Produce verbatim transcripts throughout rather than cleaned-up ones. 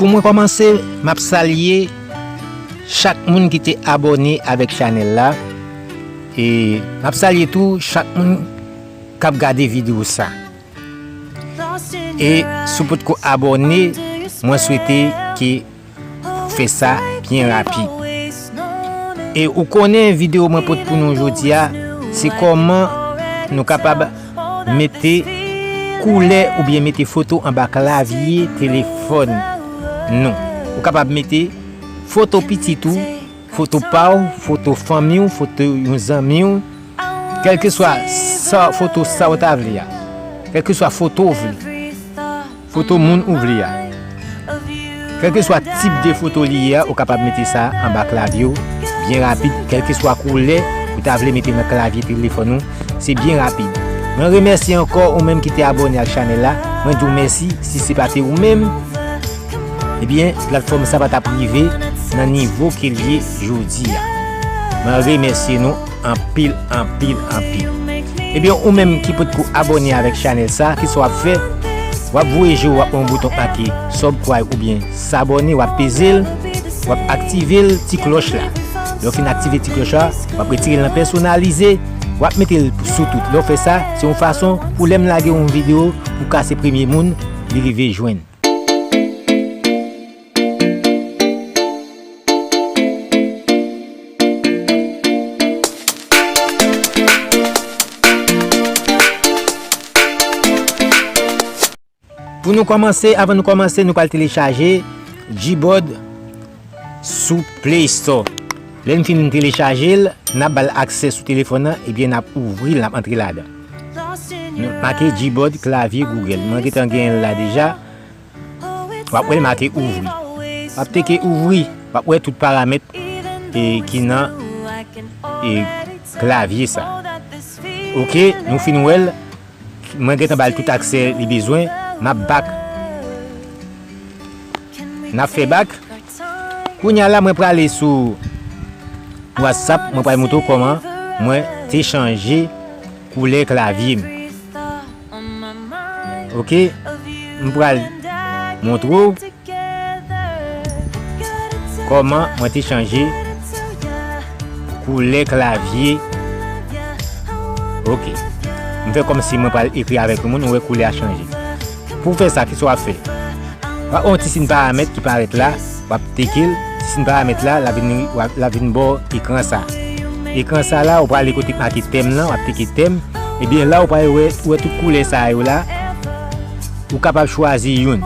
Pou mwen kòmanse, m ap salye chak moun ki te abòne avèk chanèl la. E m ap salye tou chak moun k ap gade videyo sa. E si w potko abòne, mwen swete ke ou fè sa byen rapid. E ou konnen videyo mwen pote pou nou jodi a, se kòman nou kapab mete koulè oubyen mete foto anba klavye telefòn nou. Ou kapab mete foto pitit ou, foto pa w, foto fanmi w, foto yon zanmi w, kèlkeswa sa, foto sa w ta vle a, kèlkeswa foto w vle, foto moun ou vle a. Kèlkeswa tip de foto li ye a, ou kapab mete sa anba klavye w byen rapid, kèlkeswa koulè ou ta vle mete nan klavye telefòn ou, se byen rapid. Mwen remèsye ankò ou menm ki te abòne ak chanèl la. Mwen di w mèsi, si se pa te ou menm, ebyen, platfòm sa pa t ap rive nan nivo ke l ye jodi a. Mwen remèsye nou anpil, anpil, anpil. Ebyen, ou menm ki potko abòne avèk chanèl sa, kisa w ap fè? W ap voye je w, w ap wè yon bouton k make subscribe oubyen s'abonner, w ap peze l, w ap aktive l, ti klòch la. Lè w fin aktive ti klòch la, w ap retire l nan pèsonalize, w ap mete l sou tout. Lè w fè sa, se yon fason pou lè m lage yon videyo, pou ka se premye moun li rive jwenn. Pou nou kòmanse, avan nou kòmanse, nou pral telechaje Gboard sou Play Store. Lè n fin telechaje l, n ap ba l aksè sou telefòn nan, ebyen n ap ouvri l, n ap antre ladan. Nou make Gboard klavye Google. Mwen gentan genyen l la deja. W ap wè l make ouvri. W ap teke ouvri. W ap wè tout paramèt, e, ki nan, e, klavye sa. Oke, nou fin wè l. Mwen gentan ba l tout aksè li bezwen. M ap back. N ap fè back. Kounye a la, mwen prale sou WhatsApp. Mwen pral montre w kòman mwen te chanje koulè klavye m. Oke, m pral montre w kòman mwen te chanje koulè klavye. Oke. M fè kòmsi mwen pral ekri avèk yon moun, ou wè koulè a chanje. Pou w fè sa, kisa w ap fè? W ap wè yon ti siy paramèt ki parèt la, w ap teke l, ti siy paramèt la, l ap vin, l ap vin bò ekran sa. Ekran sa la, ou prale kote k make tèm nan, w ap teke tèm. Ebyen la, ou pral wè, ou wè tout koulè sa yo la. Ou kapab chwazi youn.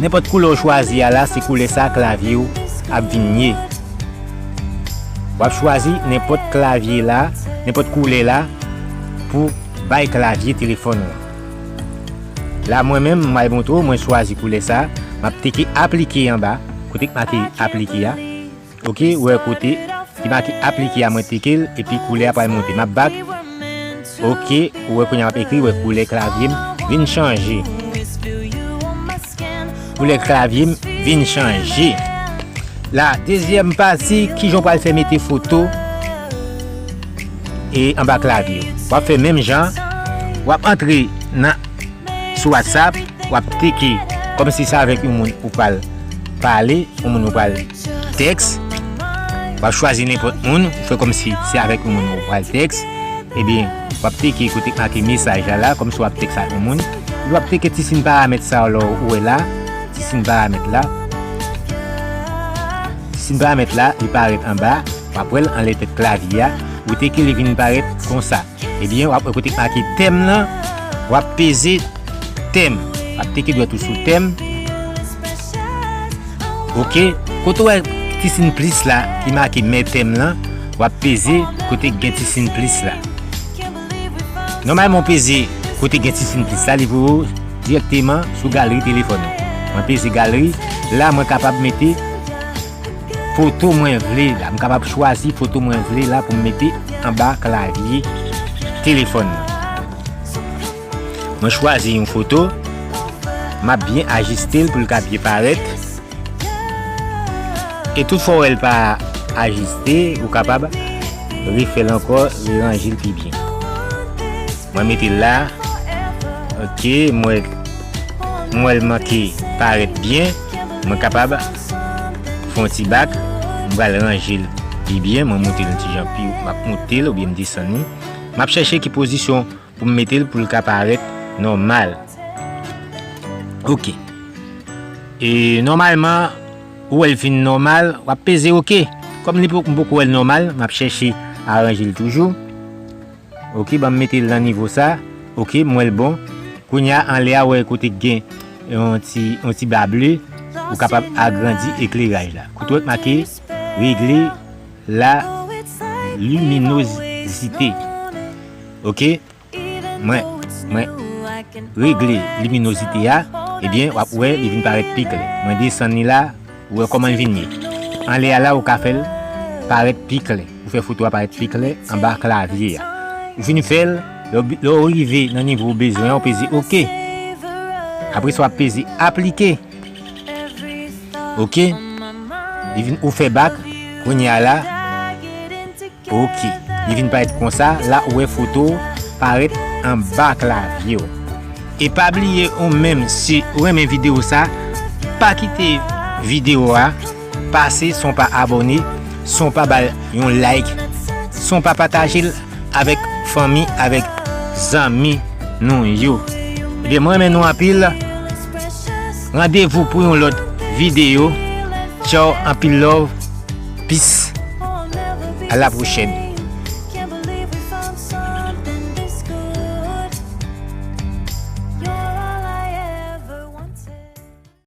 Nenpòt koulè ou chwazi a la, se koulè sa klavye w ap vin ye. W ap chwazi nenpòt klavye la, nenpòt koulè la pou bay klavye telefòn ou an. La, mwen menm, m al montre w, mwen chwazi koulè sa, m ap teke aplike anba, kote k make aplike a. Oke, ou wè kote ki make aplike a, mwen teke l, epi koulè a pral monte. M ap back. Oke, ou wè kounye a m ap ekri, ou wè koulè klavye m vin chanje. Koulè klavye m vin chanje. La, dezyèm pati, kijan w pral fè mete foto e anba klavye w. W ap fè menm jan, w ap antre nan, sou WhatsApp, w ap teke kòmsi se avèk yon moun ou pral pale, yon moun ou pral tèks. W ap chwazi nenpòt moun, ou fè kòmsi se avèk yon moun ou pral tèks. Ebyen, w ap teke kote k make mesaj la la, kòmsi w ap tèks ak yon moun. Epi w ap teke ti siy paramèt sa a la ou wè la, ti siy paramèt la. Ti siy paramèt la, li parèt anba, w ap wè l anlè tèt klavye a, ou teke li vin parèt konsa. Ebyen, w ap wè kote k make tèm nan, w ap peze tèm. W ap teke dwèt ou sou tèm. Oke. Kote w wè ti siy plis la ki make men tèm nan, w ap peze kote k gen ti siy plis la. Nòmalman, w peze kote k gen ti siy plis la, li voye w dirèkteman sou galri telefòn ou. Mwen peze galri. La, mwen kapab mete foto mwen vle la. M kapab chwazi foto mwen vle la pou m mete anba klavye telefòn mwen. Mwen chwazi yon foto. M ap byen ajiste l pou l ka byen parèt. E tout fwa w wè l pa ajiste, ou kapab refè l ankò, reranje l pi byen. Mwen mete l la. Oke, mwen m wè l manke parèt byen, mwen kapab fè yon ti bak, m pral ranje l pi byen, mwen monte l yon ti jan pi wo, m ap monte l oubyen m desann li. M ap chèche ki pozisyon pou m mete l pou l ka parèt nòmal. Ok. E nòmalman, ou wè l vin nòmal, w ap peze ok. Kòm li poko, m poko wè l nòmal, m ap chèche aranje l toujou. Ok, ban m mete l nan nivo sa. Ok, m wè l bon. Kounye a, anlè a, wè kote k gen yon ti, yon ti ba ble, ou kapab agrandi ekleraj la. Kote w wè k make regle la liminozite. Ok, mwen, mwen regle liminozite a, ebyen, w ap wè li vin parèt pi klè. Mwen desann li la, ou wè kòman l vin ye. Anlè a la, ou ka fè l parèt pi klè. Ou fè foto a parèt pi klè anba klavye a. Ou fin fè l, lè w bi-, lè w rive nan nivo w bezwen an, ou peze ok. Apre sa, w ap peze aplike. Ok. Li vin ou fè bak. Kounye a la. Ok. Li vin parèt konsa. La, ou wè foto w parèt anba klavye w. E pa bliye ou menm, si ou renmen videyo sa, pa kite videyo a pase san w pa abòne, san w pa ba l yon like, san w pa pataje l avèk fanmi, avèk zanmi nou yo. Ebyen, mwen renmen nou anpil. Randevou pou yon lòt videyo. Tchaw, anpil love. Peace. A la pwochèn.